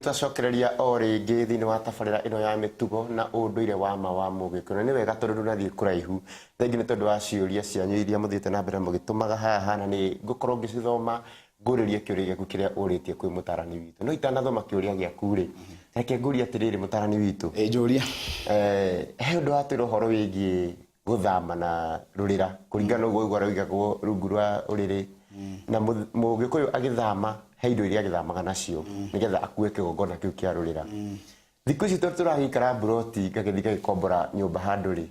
Twacokereria o rĩngĩ thĩinĩ wa tabarĩra ĩno ya mĩtugo na ũndũire wa ma wa Mũgĩkũyũ. Na nĩ wega tondũ ndũnathiĩ kũraihu. Thengiũ nĩ tondũ wa ciũria cianyu iria mũthiĩte na mbere mũgĩtũmaga haha na nĩ ngũkorwo ngĩcithoma ngũrĩrie kĩũria gĩaku kĩrĩa ũrĩtie kwĩ mũtarani witũ. No itanathoma kĩũria gĩaku rĩ, reke ngũrie atĩrĩrĩ mũtarani witũ. Ĩ njũria. He ũndũ watwĩra ũhoro wĩgiĩ gũthama na rũrĩra kũringana na ũguo ũigua rũigagwo rungu rwa ũrĩrĩ na mũgĩkũyũ agĩthama he indo iria agĩthamaga nacio nĩgetha akue kĩgongona kĩu kĩa rũrĩra. Thikũ ici tondũ tũragĩikara mburoti ngagĩthiĩ ngagĩkombora nyũmba handũ rĩ,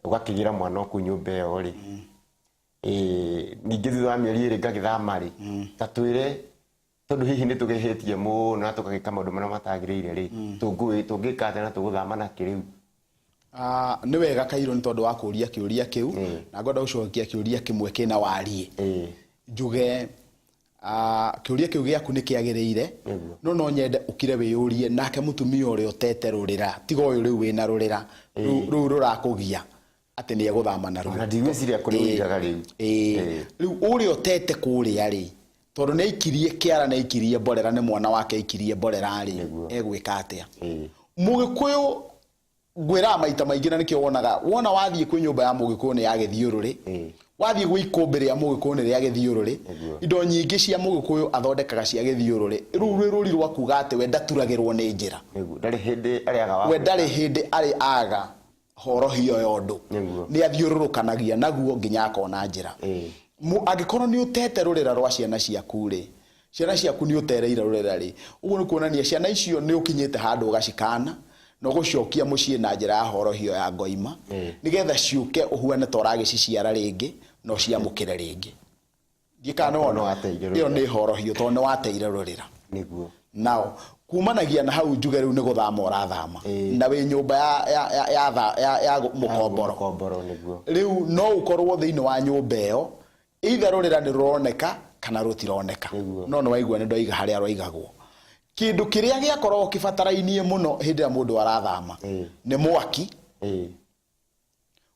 ũgakĩgĩra mwana o kũu nyũmba ĩyo rĩ, ningĩ thutha wa mĩeri ĩrĩ ngagĩthama rĩ, ta twĩre tondũ hihi nĩ tũgĩhĩtie mũno na tũgagĩka maũndũ marĩa matagĩrĩire rĩ, tũngĩka atĩa na tũgũthama nakĩ rĩu? Ah, nĩ wega Kairũ nĩ tondũ wa kũria kĩũria kĩu na ngwenda gũcokia kĩũria kĩmwe kĩna wariĩ. Njuge ah, kĩũria kĩu gĩaku nĩ kĩagĩrĩire no no nyende ũkire wĩyũrie nake mũtumia ũrĩa ũtete rũrĩra tiga ũyũ rĩu wĩna rũrĩra rũu rũrakũgia atĩ nĩ egũthama naruo. Ona ndigwĩciria kũrĩ ũigaga rĩu. Ĩĩ. Rĩu ũrĩa ũtete kũrĩa rĩ, tondũ nĩ aikirie kĩara nĩ aikirie mborera nĩ mwana wake aikirie mborera rĩ, egwĩka atĩa? Mũgĩkũyũ ngwĩraga maita maingĩ na nĩkĩo wonaga wona wathiĩ kwĩ nyũmba ya mũgĩkũyũ nĩ ya gĩthiũrũrĩ, wathiĩ gwĩ ikũmbĩ rĩa mũgĩkũyũ nĩ rĩa gĩthiũrũrĩ, indo nyingĩ cia mũgĩkũyũ athondekaga cia gĩthiũrũrĩ, rũu rwĩ rũri rwa kuga atĩ we ndaturagĩrwo nĩ njĩra. Ndarĩ hĩndĩ arĩaga wa We ndarĩ hĩndĩ arĩ aga horohio ya ũndũ. Nĩ athiũrũrũkanagia naguo nginya akona njĩra. Angĩkorwo nĩ ũtete rũrĩra rwa ciana ciaku rĩ, ciana ciaku nĩ ũtereire rũrĩra rĩ, ũguo nĩ kuonania ciana icio nĩ ũkinyĩte handũ ũgacikana na ũgũcokia mũciĩ na njĩra ya horohio ya ngoima, nĩgetha ciũke ũhuane ta ũragĩciciara rĩngĩ na ũciamũkĩre rĩngĩ. Ndiĩ kana nĩ wona. Nĩwateire Ĩyo rũrĩra. nĩ horohio tondũ nĩ wateire rũrĩra. Nĩguo. Nao kumanagia na hau njuge rĩu nĩ gũthama ũrathama. Na wĩ nyũmba ya ya ya ya tha- ya, ya mũkomboro. Mũkomboro nĩguo. Rĩu no ũkorwo thĩinĩ wa nyũmba ĩyo either rũrĩra nĩ rũroneka kana rũtironeka. Nĩguo. No nĩ waigua nĩ ndoiga harĩa rwaigagwo. Kĩndũ kĩrĩa gĩakoragwo kĩbatarainie mũno hĩndĩ ĩrĩa mũndũ arathama nĩ mwaki.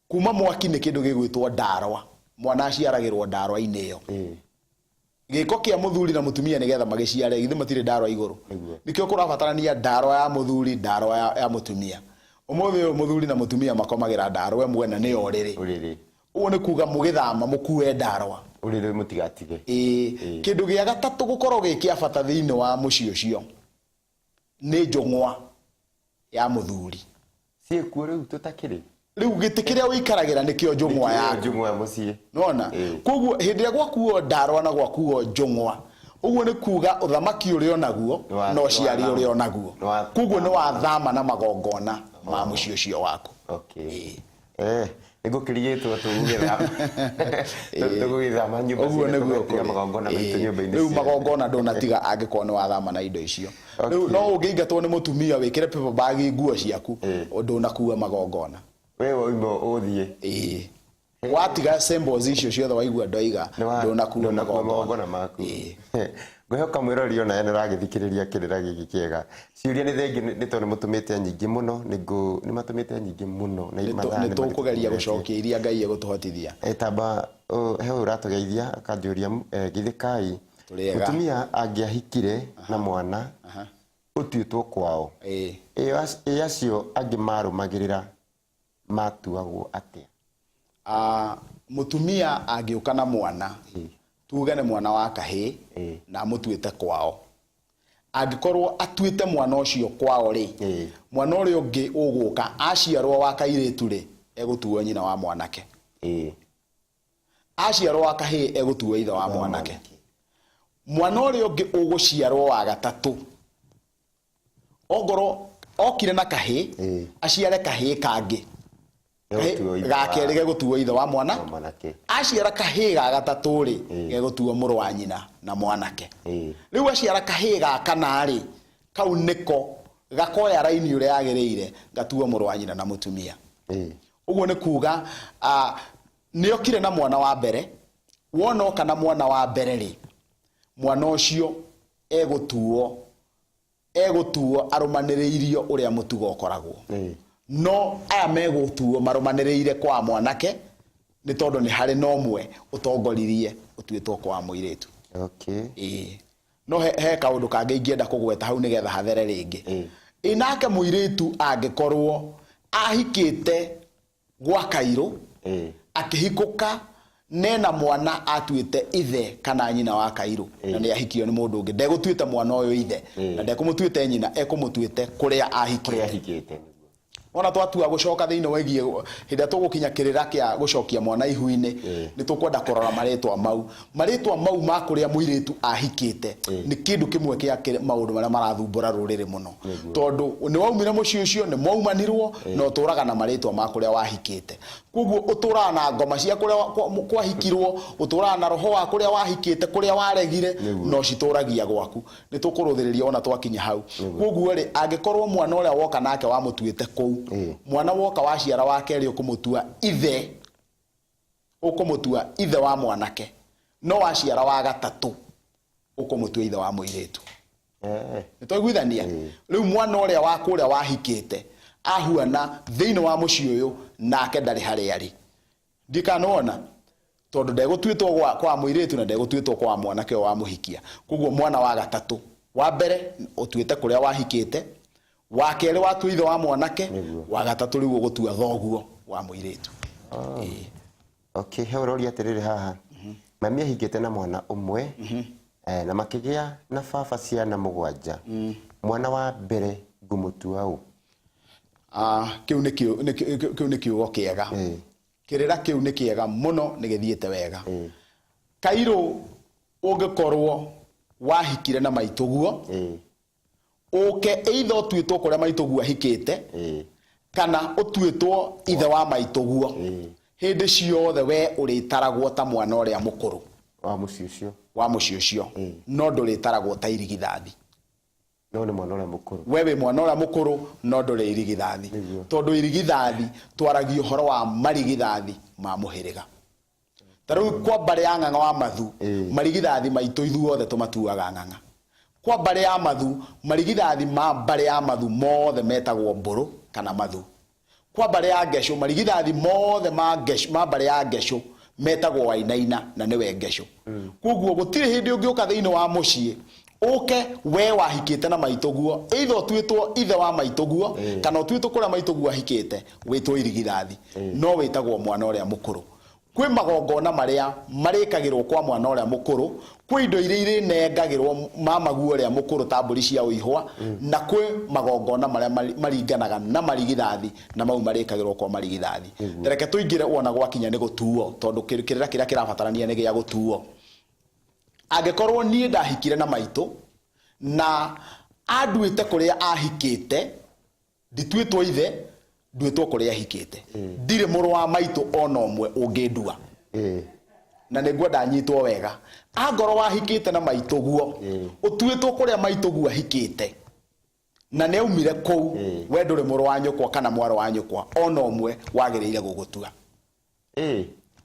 Kuma mwaki nĩ kĩndũ gĩgwĩtwo ndarwa. Mwana aciaragĩrwo ndarwa-inĩ ĩyo. Gĩko kĩa mũthuri na mũtumia nĩgetha magĩciare, githĩ matirĩ ndarwa igũrũ? Nĩkĩo kũrabatarania ndarwa ya mũthuri, ndarwa ya mũtumia. Ũmũthĩ ũyũ mũthuri na mũtumia makomagĩra ndarwa ĩmwe na nĩyo ũrĩrĩ. Ũrĩrĩ. Ũguo nĩ kuga mũgĩthama mũkue ndarwa. Ũrĩrĩ mũtigatige. Ĩĩ. Kĩndũ gĩa gatatũ gũkorwo gĩ kĩa bata thĩinĩ wa mũciĩ ũcio nĩ njũng'wa ya mũthuri. Ciĩkuo rĩu tũtakĩrĩ? Rĩu gĩtĩ kĩrĩa ũikaragĩra nĩkĩo njũng'wa Nĩkĩo yaku. njũng'wa ya mũciĩ. Nĩwona? Koguo hĩndĩ ĩrĩa gwakuo ndarwa na gwakuo njũng'wa, ũguo nĩ kuga ũthamaki ũrĩ o naguo na ũciari ũrĩ o naguo. Koguo nĩ wathama na magongona ma mũciĩ ũcio waku. Okay. Nĩ ngũkĩrigĩtwo tũgũgĩthama tũgũgĩthama nyũmba Ũguo ciitũ nĩguo tũgatiga kũrĩ. magongona maitũ nyũmba-inĩ Rĩu ciothe. magongona ndũnatiga angĩkorwo nĩ wathama na indo icio. Rĩu no ũngĩingatwo nĩ mũtumia wĩkĩre paper bag nguo ciaku ndũnakua magongona. We wauma ũthiĩ. Ĩĩ. Watiga symbols icio ciothe waigua ndoiga ndũnakua Ndũnakua magongona. magongona maku. Ĩĩ. Ngwĩhoka mwĩroreri onawe nĩ ũragĩthikĩrĩria kĩrĩra gĩkĩ kĩega. Ciũria nĩ thengiũ nĩ tondũ nĩ mũtũmĩte nyingĩ mũno, nĩ ngũ nĩ matũmĩte nyingĩ mũno na mathaa Nĩ nĩ tũkũgeria magĩtũkinyĩrĩtie. gũcokia iria Ngai egũtũhotithia. Tamba he ũyũ ũratũgeithia akanjũria githĩkai Tũrĩ ega. mũtumia angĩahikire na mwana ũtuĩtwo kwao, ĩ acio angĩ marũmagĩrĩra matuagwo atĩa? Mũtumia angĩũka na mwana, tuge nĩ mwana wa kahĩĩ na amũtuĩte kwao, angĩkorwo atuĩte mwana ũcio kwao rĩ, mwana ũrĩa ũngĩ ũgũka aciarwo wa kairĩtu rĩ, egũtuo nyina wa mwanake. Aciarwo wa kahĩĩ egũtuo ithe wa mwanake. Mwana ũrĩa ũngĩ ũgũciarwo wa gatatũ, ongorwo okire na kahĩĩ, aciare kahĩĩ kangĩ. Gegũtuo ithe Ga wa kerĩ gegũtuo ithe wa mwana. Wa mwanake. Aciara kahĩĩ ga gatatũ rĩ, gegũtuo mũrũ wa nyina na mwanake. Rĩu aciara kahĩĩ ga kana rĩ, kau nĩko gakoya raini ũrĩa yagĩrĩire gatuo mũrũ wa nyina na mũtumia. Ũguo nĩ kuga, nĩ okire na mwana wa mbere, wona oka na mwana wa mbere rĩ, mwana ũcio egũtuo egũtuo arũmanĩrĩirio ũrĩa mũtugo ũkoragwo. No aya megũtuo marũmanĩrĩire kwa mwanake. Nĩ tondũ nĩ harĩ na ũmwe ũtongoririe ũtuĩtwo kwa mũirĩtu. Ĩĩ, no he kaũndũ kangĩ ingĩenda kũgweta hau nĩgetha hathere rĩngĩ. Ĩ nake mũirĩtu angĩkorwo ahikĩte gwa kairũ, akĩhikũka nena mwana atuĩte ithe kana nyina wa kairũ, na nĩ ahikio nĩ mũndũ ũngĩ, ndegũtuĩte mwana ũyũ ithe na ndekũmũtuĩte nyina, ekũmũtuĩte kũrĩa Kũrĩa ahikĩte. Ahikĩte, nĩguo. Ona twatua gũcoka thĩinĩ wĩgiĩ hĩndĩ ĩrĩa tũgũkinya kĩrĩra kĩa gũcokia mwana ihu-inĩ, nĩ tũkwenda kũrora marĩtwa mau ma kũrĩa mũirĩtu ahikĩte. Nĩ kĩndũ kĩmwe kĩa maũndũ marĩa marathumbũra rũrĩrĩ mũno, tondũ nĩ waumire mũciĩ ũcio, nĩ mwaumanirwo, na ũtũraga na marĩtwa ma kũrĩa wahikĩte. Koguo ũtũraga na ngoma cia kũrĩa kwahikirwo, ũtũraga na roho wa kũrĩa wahikĩte, kũrĩa waregire, na ũcitũragia gwaku. Nĩ tũkũrũthĩrĩria ona twakinya hau. Koguo rĩ, angĩkorwo mwana ũrĩa woka nake wamũtuĩte kũu, mwana woka waciara wa kerĩ, ũkũmũtua ithe wa mwanake, no waciara wa gatatũ ũkũmũtua ithe wa mũirĩtu. Nĩ twaiguithania? Rĩu mwana ũrĩa wa kũrĩa wahikĩte ahuana thĩinĩ wa mũciĩ ũyũ, nake ndarĩ harĩa arĩ. Ndikanona tondũ ndegũtuĩtwo kwa mũirĩtu na ndegũtuĩtwo kwa mwanake ũyũ wamũhikia. Koguo mwana wa gatatũ, wa mbere ũtuĩte kũrĩa wahikĩte, wa kerĩ watua ithe wa mwanake, wa gatatũ rĩu ũgũtua thoguo wa mũirĩtu. Ĩĩ. Okay, he ũroria atĩrĩrĩ haha, mami ahikĩte na mwana ũmwe, na makĩgĩa na baba ciana 7. Mwana wa mbere ngũmũtua ũ? Ah, kĩu nĩ kiugo kĩega. Kĩrĩra kĩu nĩ kĩega mũno, nĩ gĩthiĩte wega. Kairũ ũngĩkorwo wahikire na maitũguo, ũke either ũtuĩtwo kũrĩa maitũguo ahikĩte kana ũtuĩtwo ithe wa maitũguo, hĩndĩ ciothe we ũrĩtaragwo ta mwana ũrĩa mũkũrũ wa mũciĩ ũcio. Wa mũciĩ ũcio, no ndũrĩtaragwo ta irigithathi. No nĩ mwana ũrĩa mũkũrũ. We wĩ mwana ũrĩa mũkũrũ, no ndũrĩ irigithathi. Tondũ irigithathi, twaragia ũhoro wa marigithathi ma mũhĩrĩga. Ta rĩu kwa mbarĩ ya Ng'ang'a wa Mathu, marigithathi maitũ ithuothe tũmatuaga Ng'ang'a. Kwa mbarĩ ya Mathu, marigithathi ma mbarĩ ya Mathu mothe metagwo Mbũrũ kana Mathu. Kwa mbarĩ ya Ngecũ, marigithathi mothe ma mbarĩ ya Ngecũ metagwo Wainaina, na nĩwe Ngecũ. Koguo gũtirĩ hĩndĩ ũngĩũka thĩinĩ wa mũciĩ ũke we wahikĩte na maitũguo, either ũtuĩtwo ithe wa maitũguo kana ũtuĩtwo kũrĩa maitũguo ahikĩte wĩtwo irigithathi, no wĩtagwo mwana ũrĩa mũkũrũ. Kwĩ magongona marĩa marĩkagĩrwo kwa mwana ũrĩa mũkũrũ, kwĩ indo iria irĩnengagĩrwo mamaguo ũrĩa mũkũrũ ta mbũri cia ũihwa, na kwĩ magongona marĩa maringanaga na marigithathi, na mau marĩkagĩrwo kwa marigithathi. Reke tũingĩre wona gwakinya nĩ gũtuo, tondũ kĩrĩra kĩrĩa kĩrabatarania nĩ gĩa gũtuo. Angĩkorwo niĩ ndahikire na maitũ na anduĩte kũrĩa ahikĩte, ndituĩtwo ithe, nduĩtwo kũrĩa ahikĩte, ndirĩ mũrũ wa maitũ ona ũmwe ũngĩndua. Na nĩ ngwenda nyitwo wega, angorwo wahikĩte na maitũguo, ũtuĩtwo kũrĩa maitũguo ahikĩte na nĩ aumire kũu, we ndũrĩ mũrũ wa nyũkwa kana mwarĩ wa nyũkwa ona ũmwe wagĩrĩire gũgũtua.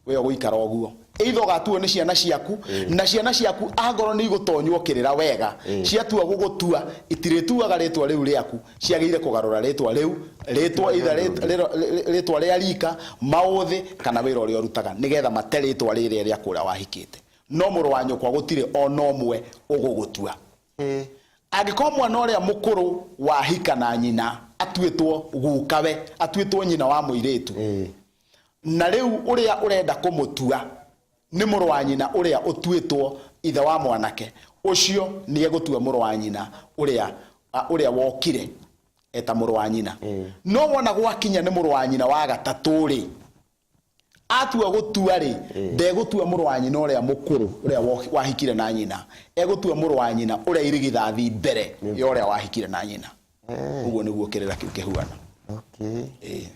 We ũgũikara ũguo, either ũgatuo nĩ ciana ciaku, na ciana ciaku angorwo nĩ igũtonywo kĩrĩra wega, ciatua gũgũtua itirĩtuaga rĩtwa rĩu rĩaku, ciagĩrĩire kũgarũra rĩtwa rĩu, rĩtwa either rĩtwa rĩa rika, maũthĩ kana wĩra ũrĩa ũrutaga, nĩgetha mate rĩtwa rĩrĩa rĩa kũrĩa wahikĩte. No mũrũ wa nyũkwa gũtirĩ ona ũmwe ũgũgũtua. Angĩkorwo mwana ũrĩa mũkũrũ wahika na nyina atuĩtwo gukawe, atuĩtwo nyina wa mũirĩtu, na rĩu ũrĩa ũrenda kũmũtua nĩ mũrũ wa nyina ũrĩa ũtuĩtwo ithe wa mwanake ũcio, nĩ egũtua mũrũ wa nyina ũrĩa wokire eta mũrũ wa nyina. No wona gwakinya nĩ mũrũ wa nyina wa gatatũ rĩ, atua gũtua rĩ, ndegũtua mũrũ wa nyina ũrĩa mũkũrũ ũrĩa wahikire na nyina, egũtua mũrũ wa nyina ũrĩa irigithathi mbere ya ũrĩa wahikire na nyina. Ũguo nĩguo kĩrĩra kĩu kĩhuana. Ĩĩ.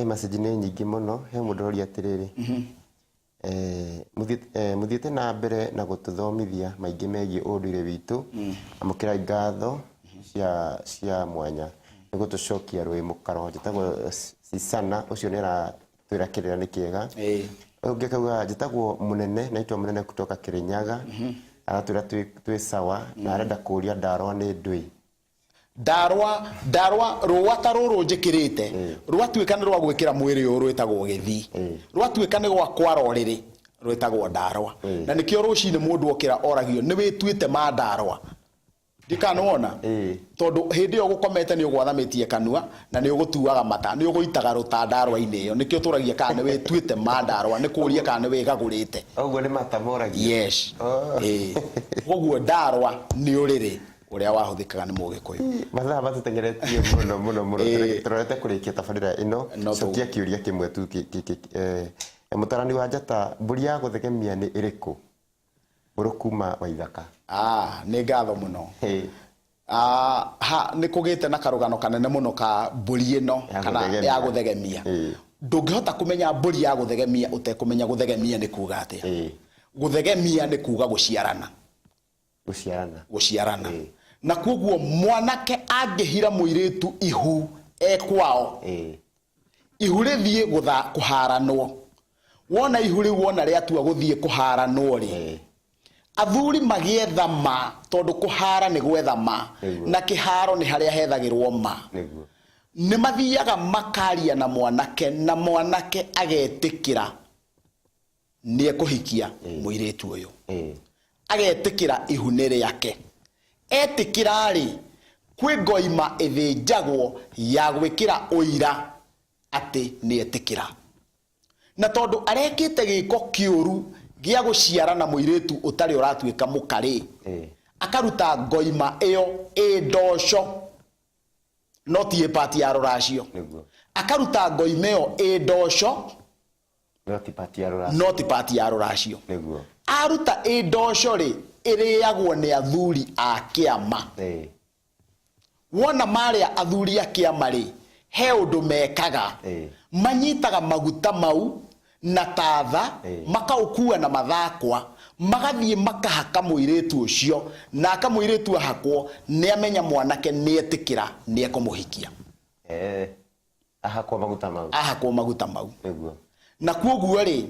Message nĩ nyingĩ mũno. He mũndũ ũroria atĩrĩrĩ, mũthiĩte na mbere na gũtũthomithia maingĩ megiĩ ũndũire witũ. Amũkĩrai ngatho cia mwanya nĩ gũtũcokia rwĩ mũkaro. Njĩtagwo Sisana, ũcio nĩ aratwĩra kĩrĩra nĩ kĩega. Ũyũ ũngĩ akauga, njĩtagwo Mũnene, naitwa Mũnene kutoka Kĩrĩnyaga, aratwĩra twĩ sawa na arenda kũũria ndarwa nĩ ndũĩ. Ndarwa, ndarwa rũa ta rũrũ njĩkĩrĩte rwatuĩka nĩ rwa gwĩkĩra mwĩrĩ ũyũ rwĩtagwo gĩthii, rwatuĩka nĩ gwa kwara ũrĩrĩ rwĩtagwo ndarwa. Na nĩkĩo rũcinĩ mũndũ okĩra oragio nĩ wĩtuĩte ma ndarwa. Ndikanona tondũ hĩndĩ ĩyo ũgũkomete nĩ ũgwathamĩtie kanua na nĩ ũgũtuaga mata, nĩ ũgũitaga rũta ndarwa-inĩ ĩyo. Nĩkĩo tũragia kana nĩ wĩtuĩte ma ndarwa, nĩ kũria kana nĩ wĩgagũrĩte. Ũguo nĩ mata moragia. Yes. Ĩĩ. Koguo ndarwa nĩ ũrĩrĩ ũrĩa wahũthĩkaga nĩ Mũgĩkũyũ. Mathaa matũteng'eretie mũno mũno mũno. Tũrorete kũrĩkia tabarĩra ĩno. Cokia kĩũria kĩmwe tu. Mũtarani wa njata, mbũri ya gũthegemia nĩ ĩrĩkũ? Mbũrũ kuma Waithaka. Nĩ ngatho mũno. Ha nĩ kũgĩte na karũgano kanene mũno ka mbũri ĩno kana ya gũthegemia. Ndũngĩhota kũmenya mbũri ya gũthegemia ũtekũmenya gũthegemia nĩ kuga atĩa. Gũthegemia nĩ kuga gũciarana. Gũciarana. Gũciarana. Na koguo mwanake angĩhira mũirĩtu ihu e kwao, ihu rĩthiĩ kũharanwo. Wona ihu rĩu wona rĩatua gũthiĩ kũharanwo rĩ, athuri magĩetha ma, tondũ kũhara nĩ gwetha ma, na kĩharo nĩ harĩa hethagĩrwo ma. Nĩ mathiaga makaria na mwanake, na mwanake agetĩkĩra nĩ ekũhikia mũirĩtu ũyũ. Agetĩkĩra ihu nĩ rĩake. Etĩkĩra rĩ, kwĩ ngoima ĩthĩnjagwo ya gwĩkĩra ũira atĩ nĩ etĩkĩra. Na tondũ arekĩte gĩko kĩũru gĩa gũciara na mũirĩtu ũtarĩ ũratuĩka mũkarĩ, akaruta ngoima ĩyo ĩ ndoco, no ti ĩ pati ya rũracio. Akaruta ngoima ĩyo ĩ ndoco, no ti pati ya rũracio. No ti pati ya rũracio. Aruta ĩ ndoco rĩ, ĩrĩagwo nĩ athuri a kĩama. Wona marĩa athuri a kĩama rĩ, he ũndũ mekaga. Manyitaga maguta mau na tatha, makaũkua na mathakwa, magathiĩ makahaka mũirĩtu ũcio, na aka mũirĩtu ahakwo, nĩ amenya mwanake nĩ etĩkĩra nĩ ekũmũhikia. Ahakwo maguta mau. Ahakwo maguta mau. Na koguo rĩ,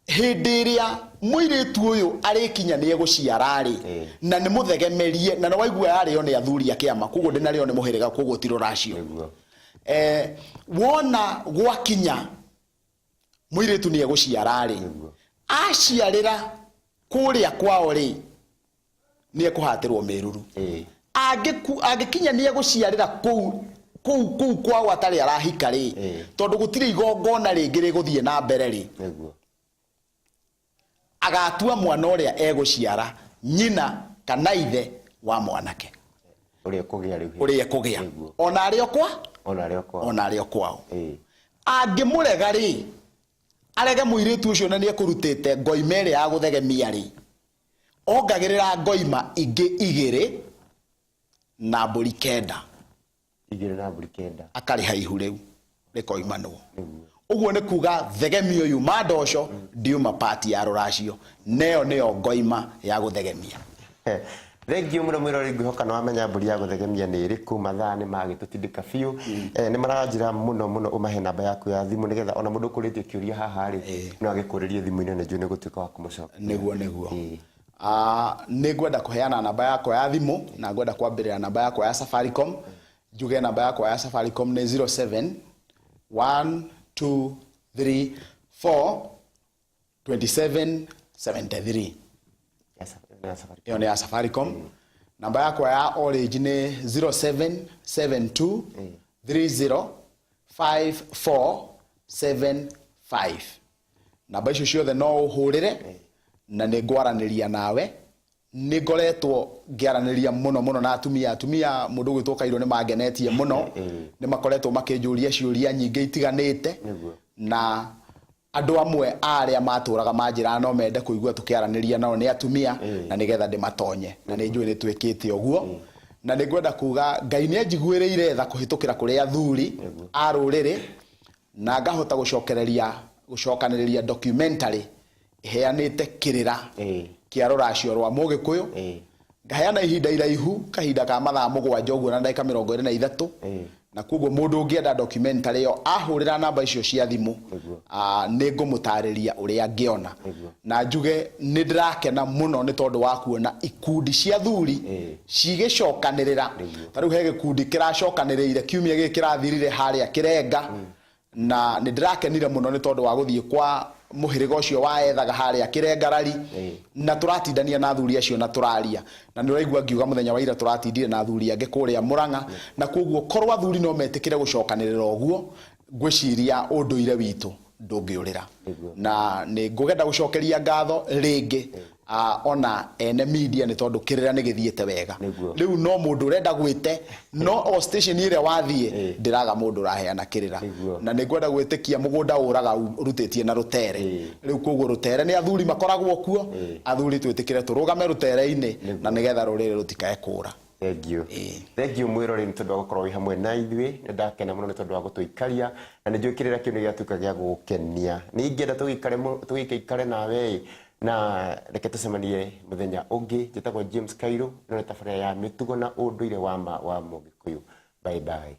hĩndĩ ĩrĩa mũirĩtu ũyũ arĩkinya nĩ egũciara rĩ, na nĩ mũthegemerie, na nĩ waigua yarĩo nĩ athuri a kĩama, koguo ndĩnarĩo nĩ mũhĩrĩga, koguo ti rũracio. Wona gwakinya mũirĩtu nĩ egũciara rĩ, aciarĩra kũrĩa kwao rĩ, nĩ ekũhatĩrwo mĩruru. Angĩkinya nĩ egũciarĩra kũu kũu kũu kwao atarĩ arahika rĩ, tondũ gũtirĩ igongona rĩngĩ rĩgũthiĩ na mbere rĩ, agatua mwana ũrĩa egũciara nyina kana ithe wa mwanake ũrĩa ekũgĩa rĩu, ũrĩa ekũgĩa, ona arĩ o kwa, ona arĩ o kwao. Angĩmũrega rĩ, arege mũirĩtu ũcio na nĩ ekũrutĩte ngoima ĩrĩa ya gũthegemia rĩ, ongagĩrĩra ngoima ingĩ 2 na mbũri 9. 2 na mbũri 9. Akarĩha ihu rĩu rĩkoimanwo. Ũguo nĩ kuga thegemio yuma ndoco ndiuma pati ya rũracio, neyo nĩyo ngoima ya gũthegemia. Thengiũ mũno mwĩroreri, ngwĩhoka nĩ wamenya mbũri ya gũthegemia nĩ ĩrĩkũ. Mathaa nĩ magĩtũtindĩka biũ. Nĩ maranjĩra mũno mũno ũmahe namba yaku ya thimũ nĩgetha ona mũndũ ũkũrĩtie kĩũria haha rĩ, no agĩkũrĩrie thimũ-inĩ na njũĩ nĩ gũtuĩka wa kũmũcokia. Nĩguo, nĩguo. Nĩ ngwenda kũheana namba yakwa ya thimũ, na ngwenda kwambĩrĩra namba yakwa ya Safaricom. Njuge namba yakwa ya Safaricom nĩ 07 1 2 3 4 27 73. Ĩyo nĩ ya Safaricom. Namba yakwa ya Orange nĩ 07 72 30 5 4 7 5. Namba icio ciothe no ũhũrĩre na nĩ ngwaranĩria nawe. Nĩ ngoretwo ngĩaranĩria mũno mũno na atumia. Atumia mũndũ ũgwĩtwo Kairũ nĩ mangenetie mũno, nĩ makoretwo makĩnjũria ciũria nyingĩ itiganĩte, na andũ amwe arĩa matũraga manjĩraga no mende kũigua tũkĩaranĩria nao nĩ atumia, na nĩgetha ndĩmatonye, na nĩ njũĩ nĩ twĩkĩte ũguo. Na nĩ ngwenda kuga Ngai nĩ anjiguĩrĩire tha kũhĩtũkĩra kũrĩ athuri a rũrĩrĩ, na ngahota gũcokanĩrĩria documentary ĩheanĩte kĩrĩra kĩa rũracio rwa Mũgĩkũyũ. Ngaheana ihinda iraihu, kahinda ka mathaa 7 ũguo na ndagĩka 23, Na koguo mũndũ ũngĩenda documentary ĩyo ahũrĩra namba icio cia thimũ, nĩ ngũmũtarĩria ũrĩa angĩona. Na njuge nĩ ndĩrakena mũno nĩ tondũ wa kuona ikundi cia athuri cigĩcokanĩrĩra. Ta rĩu he gĩkundi kĩracokanĩrĩire kiumia gĩkĩ kĩrathirire harĩa Kĩrenga, na nĩ ndĩrakenire mũno nĩ tondũ wa gũthiĩ kwa mũhĩrĩga ũcio wa ethaga harĩa Kĩrengarari, na tũratindania na athuri acio na tũraria, na nĩ ũraigua ngiuga mũthenya wa ira tũratindire na athuri angĩ kũrĩa Mũrang'a. Na koguo korwo athuri no metĩkĩre gũcokanĩrĩra ũguo, ngwĩciria ũndũire witũ ndũngĩũrĩra. Na nĩ ngũgenda gũcokeria ngatho rĩngĩ ona ene media nĩ tondũ kĩrĩra nĩ gĩthiĩte wega. Rĩu no mũndũ ũrenda gwĩte, no o station ĩrĩa wathiĩ ndĩraga mũndũ ũraheana kĩrĩra. Na nĩ ngwenda gwĩtĩkia mũgũnda ũraga ũrutĩtie na rũtere. Rĩu koguo rũtere nĩ athuri makoragwo kuo, athuri twĩtĩkĩre tũrũgame rũtere-inĩ na nĩgetha rũrĩrĩ rũtikae kũra. Thank you. Thank you mwĩroreri nĩ tondũ wa gũkorwo wĩ hamwe na ithuĩ. Nĩ ndakena mũno nĩ tondũ wa gũtũikaria na nĩ njũĩ kĩrĩra kĩu nĩ gĩatuĩka gĩa gũgũkenia. Nĩ ingĩenda tũgĩikare nawe ĩ, na reke tũcemanie mũthenya ũngĩ. Njĩtagwo James Kairũ, ĩno nĩ tabarĩra ya mĩtugo na ũndũire wa ma wa Mũgĩkũyũ. Bye bye.